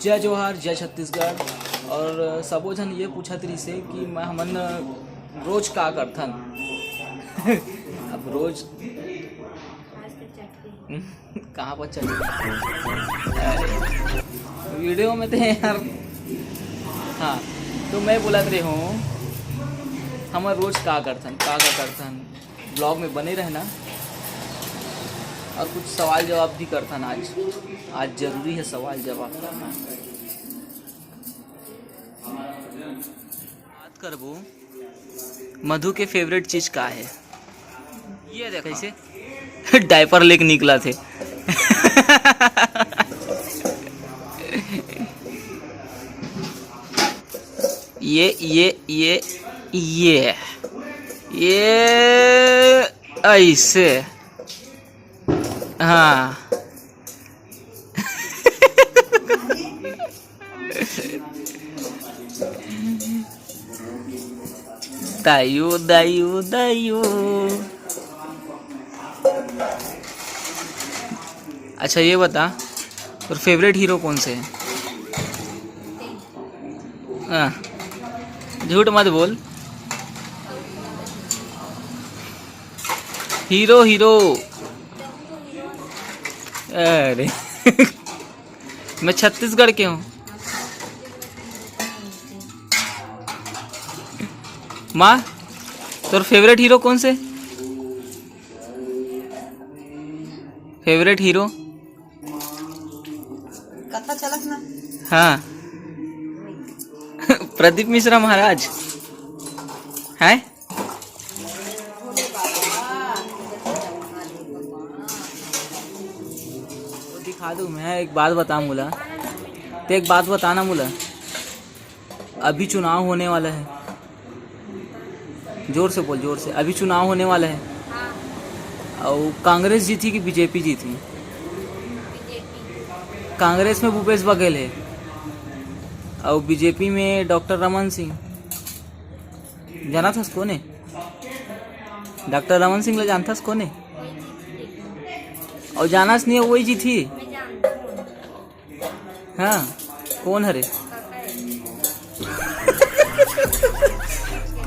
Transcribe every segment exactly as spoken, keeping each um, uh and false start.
जय जोहार, जय छत्तीसगढ़। और सबो झन ये पूछत रहिसे कि मैं, हमन रोज का करथन। अब रोज कहाँ पर चल वीडियो में थे यार। हाँ, तो मैं बोलत रहे हूँ, हमन रोज का करथन, का का करथन। ब्लॉग में बने रहना। और कुछ सवाल जवाब भी करथन आज। आज जरूरी है सवाल जवाब करना। बात करबो, मधु के फेवरेट चीज का है? ये देखो। कैसे? डायपर लेके निकला थे। ये ये ये ये ये ऐसे। हाँ। दायू, दायू, दायू। अच्छा, ये बता, तोर फेवरेट हीरो कौन से है? हाँ, झूठ मत बोल। Hero, hero. अरे। मैं छत्तीसगढ़ के हूँ। माँ, तोर फेवरेट हीरो कौन से? Favourite hero? कथा चलत ना। हाँ। प्रदीप मिश्रा महाराज। है। दिखा दूँ मैं, एक बात बता मोला, तो एक बात बताना मोला, अभी चुनाव होने वाला है, जोर से बोल, जोर से, अभी चुनाव होने वाला है। हाँ। और कांग्रेस जीती कि बीजेपी जीती? बीजेपी। कांग्रेस में भूपेश बघेल है और बीजेपी में डॉक्टर रमन सिंह। जानत हस कोन हे? डॉक्टर रमन सिंह ला जानथस कोन हे? और जानस नहीं, वही जीती। हाँ, कौन हरे?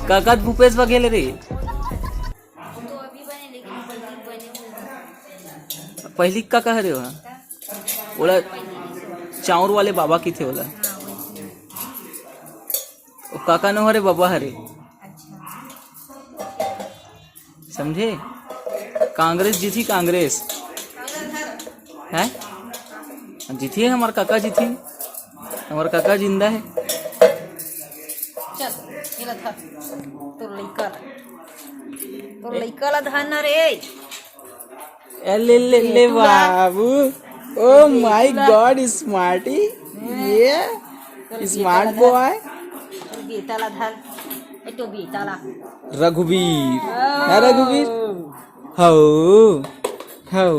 काका भूपेश बघेल रे। पहली काका हरे वहाँ, ओला चाउर वाले बाबा की थे ओला। ओ काका नो हरे, बाबा हरे। समझे? कांग्रेस जीती, कांग्रेस। हैं? जीती है हमार काका, जीती। हमार काका जिंदा है। चल, ये ला धर। तोर लइका ला। तोर लइका ला धर ना रे। ए, ले, ले, ले, बाबू। Oh my God, smarty। ये स्मार्ट बॉय। तोर बेटा ला धर। ए, तो बेटा ला। रघुवीर। हाँ, रघुवीर। हौ, हौ,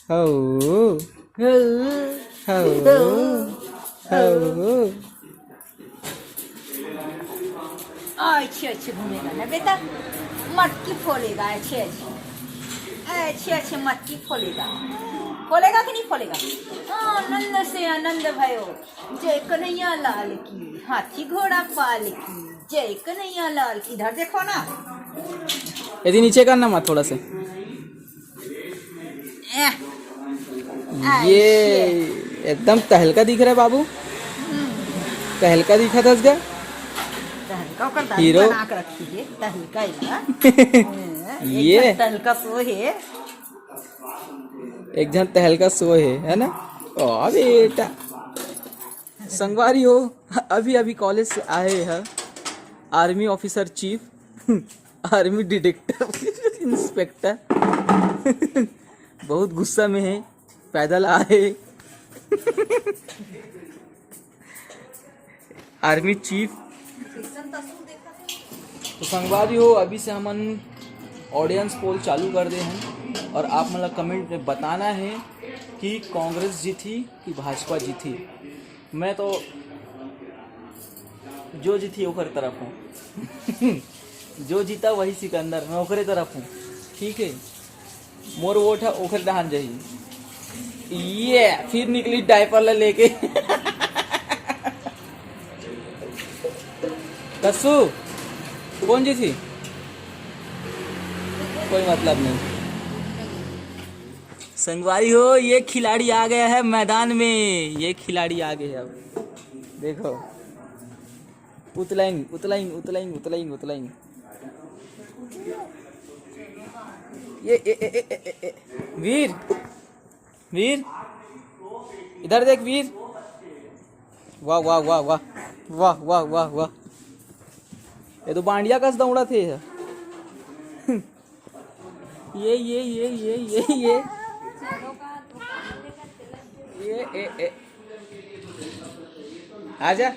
हौ, हौ, हौ। अच्छे अच्छे घूमेगा ना बेटा, मटकी फोलेगा। अच्छे अच्छे, अच्छे अच्छे मटकी फोलेगा। फोलेगा कि नहीं फोलेगा? आनंद से आनंद भयो। जय कन्हैया लाल की, हाथी घोड़ा पाल की। जय कन्हैया लाल की। इधर देखो ना। यदि नीचे करना मत थोड़ा से। ये एकदम तहलका दिख रहा है बाबू। तहलका दिखा था इसका। तहलका ओकर दादी हीरो। बना के रखी है, तहलका ही ना। ये। एक तहलका सो है। एक झन तहलका सो है, है ना? ओ बेटा। संगवारी हो, अभी अभी कॉलेज से आए हैं army officer chief, army detective inspector. बहुत गुस्सा में है, पैदल आए। Army chief. तो संगवारी हो, अभी से हमन ऑडियंस पोल चालू कर दे हैं और आप मन ला कमेंट में बताना है कि कांग्रेस जीती कि भाजपा जीती। मैं तो जो जीती ओकर तरफ हूँ। जो जीता वही सिकंदर, मैं ओकरे तरफ हूँ। ठीक है, मोर वोट है ओकर डहान जाही। ये फिर निकली डायपर ला लेके। कस्सू, कौन जी थी? कोई मतलब नहीं। संगवारी हो, ये खिलाड़ी आ गया है मैदान में, ये खिलाड़ी आ गए हैं। अब देखो, उतलाइन, उतलाइन, उतलाइन, उतलाइन, उतलाइन। ये ए, ए, ए, ए, ए, ए। वीर, वीर, इधर देख वीर। वाह, वाह, वाह, वाह। वाह, वाह, वाह, वाह। ये तो बांडिया कस दौड़ा थे। ये, ये, ये, ये, ये, ये। ये, ए, ए। आजा।